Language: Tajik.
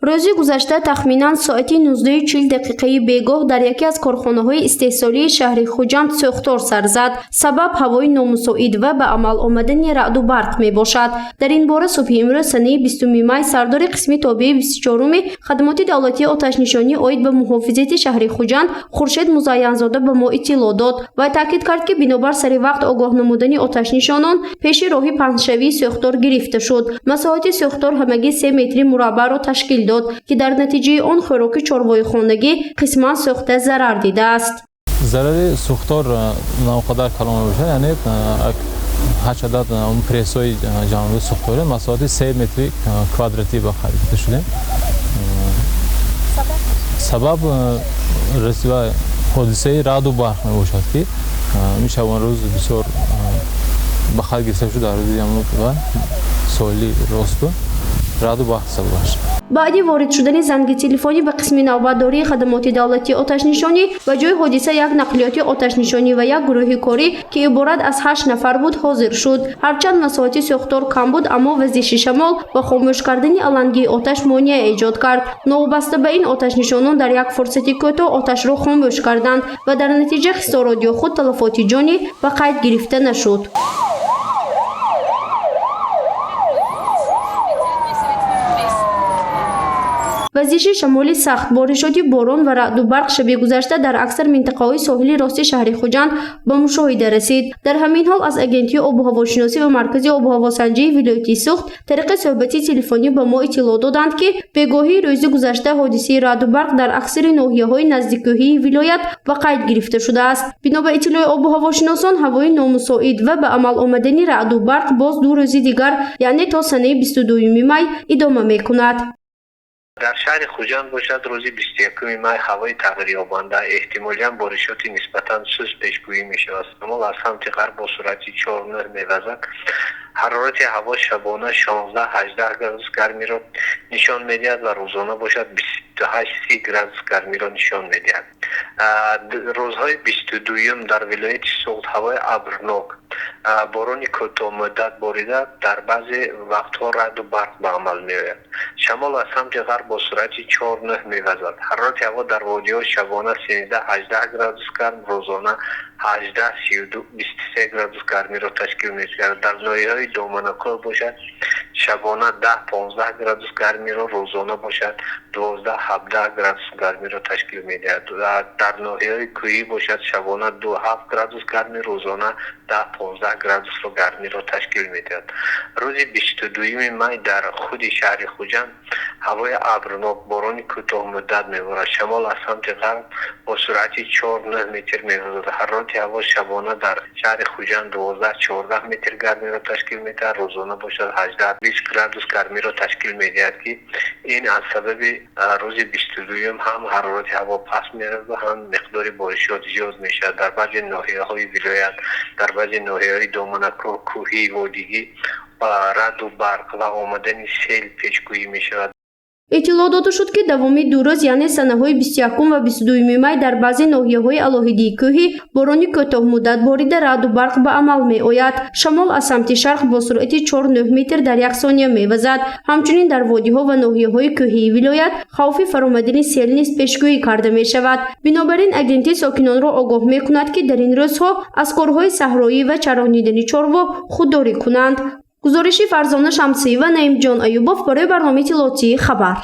Рӯзи гузашта тахминан соати 19:40 дақиқаи бегоҳ дар яке аз корхонаҳои истеҳсолии шаҳри Хуҷанд сӯхтор сар зад. Сабаб ҳавои номусоид ва ба амал омадани раъду барқ мебошад. Дар ин бора субҳи имрӯз, санаи 20 май, сардори қисми тобеи 24-уми хадамоти давлатии оташнишонӣ оид ба муҳофизати шаҳри Хуҷанд Хуршед Музайянзода ба мо иттилоъ дод ва таъкид кард, ки бинобар сари вақт огоҳ намудани оташнишонон пеши роҳи паҳншавии сӯхтор гирифта шуд. Масоҳати сӯхтор ҳамагӣ 3 метри мураббаъро ташкил дод, ки дар натиҷаи он хӯроки чорвои хонагӣ қисман сӯхта зарар дидааст. Зарари сӯхтор наонқадар калон мебошад, яъне ҳашт адад прессҳои ҷамъи сӯхторӣ масоҳати 3 метри квадратӣ ба қайд гирифта шудем. Сабаб ҳодисаи раъду барқ мебошад, ки ин шабонрӯз бисёр ба қайд гирифта шуд. Дар рӯзи соли росту раъду барқ сабабаш. Баъди ворид шудани занги телефонӣ ба қисми навбатдории хадамоти давлатии оташнишонӣ ба ҷои ҳодиса як нақлиёти оташнишонӣ ва як гурӯҳи корӣ, ки иборат аз ҳашт нафар буд, ҳозир шуд. Ҳарчанд масоҳати сӯхтор кам буд, аммо вазиши шамол ва хомӯш кардани алангии оташ монеа эҷод кард. Новобаста ба ин, оташнишонон дар як фурсати кӯтоҳ оташро хомӯш карданд ва дар натиҷа хисорот ё худ талафоти ҷонӣ ба қайд гирифта нашуд. Вазиши шамоли сахт, боришоти борон ва раъду барқ шаби гузашта дар аксар минтақаҳои соҳили рости шаҳри Хуҷанд ба мушоҳида расид. Дар ҳамин ҳол аз Агентии обу ҳавошиносӣ ва Маркази обу ҳавосанҷии вилояти Суғд тариқи суҳбати телефонӣ ба мо иттилоъ доданд, ки бегоҳии рӯзи гузашта ҳодисаи раъду барқ дар аксари ноҳияҳои наздиккӯҳии вилоят ба қайд гирифта шудааст. Бино ба иттилои обу ҳавошиносон, ҳавои номусоид ва ба амал омадани раъду барқ боз 2 рӯзи дигар, яъне то санаи 22 май, идома мекунад. Дар шаҳри Хуҷанд бошад, рӯзи 21 май ҳавои тағйирёбанда, эҳтимолиан боришоти нисбатан суст пешгӯӣ мешавад. Шамол аз самти ғарб бо суръати 4,9 мевазад. Ҳарорати ҳаво шабона 16-18 градус гармиро нишон медиҳад ва рӯзона бошад, 28-30 градус гармиро нишон медиҳад. Рӯзҳои 22-юм дар вилояти Суғд ҳавои абрнок, борони кӯтоҳмуддат борида, дар баъзе вақтҳо раъду барқ ба амал меояд. Шамол аз самти ғарб бо суръати 4,9 мевазад. Ҳарорати ҳаво дар водиҳо шабона 13-18 градус гарм, рӯзона 18-32, 23 градус гармиро ташкил медиҳад. Дар ноҳияҳои доманакӯҳ бошад, шабона 10-15 градус гармиро, рӯзона бошад, 12-17 градус гармиро ташкил медиҳад. Дар ноҳияҳои кӯҳӣ бошад, шабона 2-7 градус гармӣ, рӯзона 10-15 градусро гармиро ташкил медиҳад. Рӯзи 22-юми май дар худи шаҳри Хуҷанд ҳавои абрнок, борони кӯтоҳмуддат меборад. Шамол аз самти ғарб бо суръати 4,9 метр мевазад. Ҳарорати ҳаво шабона дар шаҳри Хуҷанд 12-14 метр гармиро ташкил медиҳад, рӯзона бошад, 18-20 градус гармиро ташкил медиҳад, ки ин аз сабаби рӯзи 22-юм ҳам ҳарорати ҳаво паст меравад ва ҳам миқдори боришот зиёд мешавад. Дар баъзе ноҳияҳои вилоят, дар баъзе ноҳияҳои доманакӯҳ, кӯҳӣ, водигӣ раъду барқ ва омадани сел пешгӯӣ мешавад. Иттилоъ дода шуд, ки давоми 2 рӯз, яъне санаҳои 21 ва 22 май, дар баъзе ноҳияҳои алоҳидии кӯҳӣ борони кӯтоҳмуддат борида, раъду барқ ба амал меояд. Шамол аз самти шарқ бо суръати 4,9 метр дар як сония мевазад. Ҳамчунин дар водиҳо ва ноҳияҳои кӯҳии вилоят хавфи фаромадани сел низ пешгӯӣ карда мешавад. Бинобар ин, агентӣ сокинонро огоҳ мекунад, ки дар ин рӯзҳо аз корҳои саҳроӣ ва чаронидани чорво худдорӣ кунанд. Гузориши Фарзона Шамсиева, Наимҷон Аюбов барои барномаи иттилоотии «Хабар».